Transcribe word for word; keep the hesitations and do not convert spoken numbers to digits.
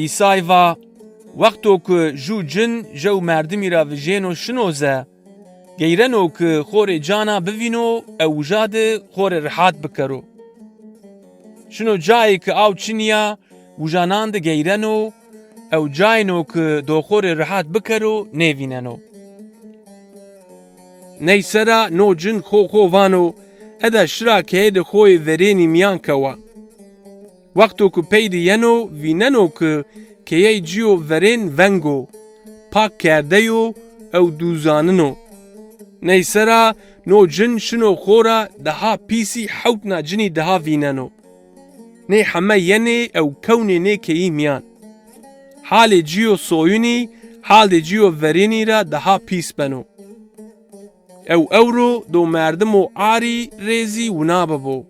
Îsay va, wexto ki ju cin jew merdimî ra vijêno şino ze, geyreno ki xo rê cana bivîno ew uja di xo rê rihat bikero. Şino cayê ki aw çinî ya, wijanan di geyreno ew cayêno ki do xo rê rihat bikero nêvîneno. Ney sera no cin xo xo vano, eda şira keyê di xo yê verênî mîyan kewa. Wexto ki pey di yeno, vîneno ki keyey ci yo verên veng o, pak kerde yo ew dûzanin o. Ney sera no cin şino xo ra daha pîsî hewtna cinî daha vîneno. Nê heme yenê ew kewnê nê keyî mîyan. Halê ci yo soyunî, haldê ci yo verênî ra daha pîs beno. Ew ewro do merdimo arî rê zî wina bibo.